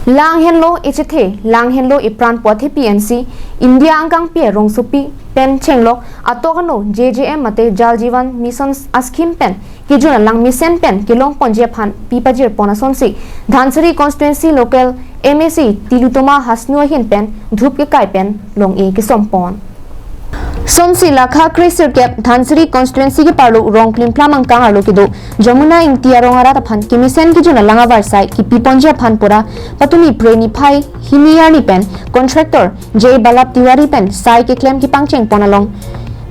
Lang henlo ichithe lang henlo ipran pothe PNC India angkang pi rongsupi pen chenglok atokano JJM mate Jal Jeevan Mission askim pen kijuna lang mission pen kilong ponje phan pipajir ponasonsi Dhansiri constituency local MAC Tilutoma Hasnu hin pen dhup ke kai pen long e kisompon Sonsi lakha krisir cap Dhansiri constituency ke parlo rong klim plamang kang arlo kido Jamuna ingti arong ara phan kimisen ki juna langavar sai ki piponja phan pora patumi preni phai himiyani pen contractor J Balap Tiwari pen sai ke claim ki pangcheng ponalong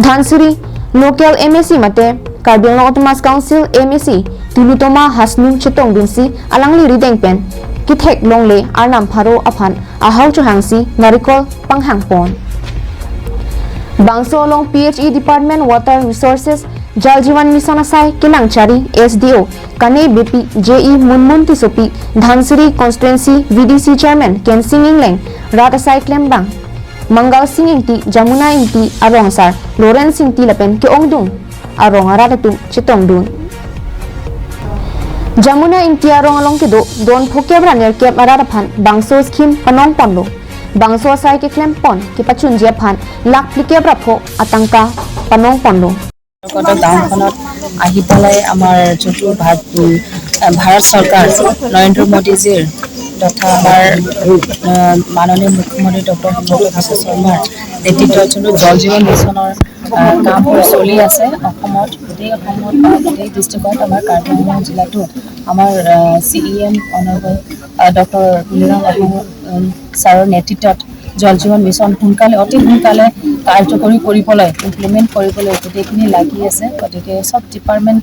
Dhansiri local MAC mate Karbi Anglong Autonomous Council MAC Tilutoma Hasnu Chitong Binsi alangli rideng pen kithek longle arnam pharo aphan ahau chuhangsi narikol panghang pon Bangso along PHE Department Water Resources Jal Jeevan Mission asai Kilangchari SDO Kane BP JE Munmun Tisopi Dhansiri Constituency VDC Chairman Ken Singh Ingleng Rat asai Klembang Mangal Singh Ingti Jamuna Ingti Arong Sar Lawrence Ingti Lapen Ke Ongdung Arong Aratu Chitongdun Jamuna Ingti Arong along Kido Don Phokebra Ner Kep Araphan Bangso Scheme Panong Ponlo Bangso asai ke klem pon ki pachun je phan lak plikebra pho atangka panong ponlo. গত গাঁওখনত আহি পেলাই আমাৰ যোনটো ভাৰত চৰকাৰ নৰেন্দ্ৰ মোদীজীৰ তথা আমাৰ মাননীয় মুখ্যমন্ত্ৰী ডক্টৰ হিমন্ত বিশ্ব শৰ্মাৰ নেতৃত্বত যোনটো জল জীৱন মিছনৰ কামবোৰ চলি আছে অসমত, গোটেই অসমত বা গোটেই ডিষ্ট্ৰিক্টত, আমাৰ কাৰ্বি আংলং জিলাতো আমাৰ CEM honourable doctor Tuliram Ronghang ছাৰৰ নেতৃত্বত জল জীৱন মিছন সোনকালে, অতি সোনকালে কাৰ্যকৰী কৰিবলৈ, ইমপ্লিমেণ্ট কৰিবলৈ গোটেইখিনি লাগি আছে। গতিকে চব ডিপাৰ্টমেণ্ট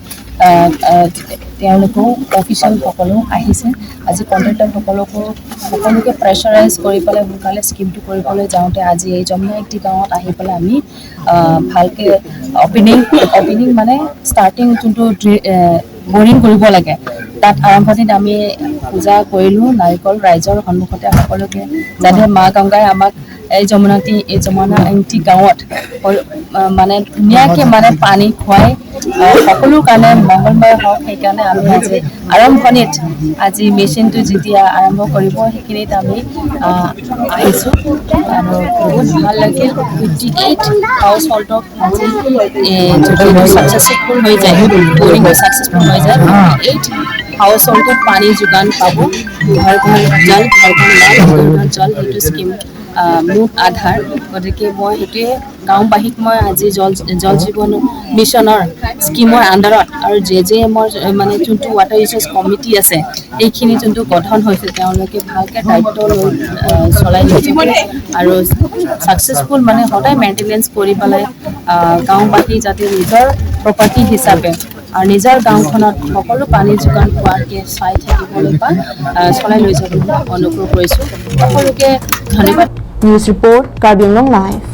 তেওঁলোকেও, অফিচিয়েলসকলেও আহিছে। আজি কণ্ট্ৰেক্টৰসকলকো সকলোকে প্ৰেছাৰাইজ কৰি পেলাই সোনকালে স্কীমটো কৰিবলৈ যাওঁতে আজি এই যমুনা একটি গাঁৱত আহি পেলাই আমি ভালকৈ অপেনিং মানে ষ্টাৰ্টিং যোনটো বৰিং কৰিব লাগে, তাত আৰম্ভণিত আমি পূজা কৰিলোঁ নাৰিকল ৰাইজৰ সন্মুখতে সকলোকে, যাতে মা গংগাই আমাক এই যমুনা এংটি গাঁৱত মানে ধুনীয়াকৈ মানে পানী খুৱাই সকলোৰ কাৰণে মংগলময় হওক। সেইকাৰণে আমি আজি আৰম্ভণিত আজি মেচিনটো যেতিয়া আৰম্ভ কৰিব, সেইখিনিত আমি আহিছোঁ আৰু বহুত ভাল লাগিল। 58 হাউচ হোল্ডক আজি যদি এইটো ছাকচেছফুল হৈ যায়, বৰিংটো ছাকচেছফুল হৈ যায়, 58 হাউচ হোল্ডত পানী যোগান পাব। ঘৰ ঘৰ জল, ঘৰ ঘৰ নল, ঘৰ ঘৰ জল, সেইটো স্কীম মূল আধাৰ। গতিকে মই সেইটোৱে গাঁওবাসীক মই আজি জল জীৱন মিছনৰ স্কীমৰ আণ্ডাৰত আৰু জেজেএমৰ মানে যোনটো ৱাটাৰ ৰিচ'ৰ্চ কমিটি আছে, এইখিনি যোনটো গঠন হৈছে, তেওঁলোকে ভালকৈ দায়িত্ব লৈ চলাই লৈ যাব আৰু ছাকচেছফুল মানে সদায় মেইনটেনেঞ্চ কৰি পেলাই গাঁওবাসী যাতে নিজৰ প্ৰপাৰ্টি হিচাপে আৰু নিজৰ গাঁওখনত সকলো পানী যোগান পোৱাকৈ চাই থাকিবলৈ বা চলাই লৈ যাবলৈ মই অনুগ্ৰহ কৰিছোঁ। সকলোকে ধন্যবাদ। News Report, Karbi Anglong Live.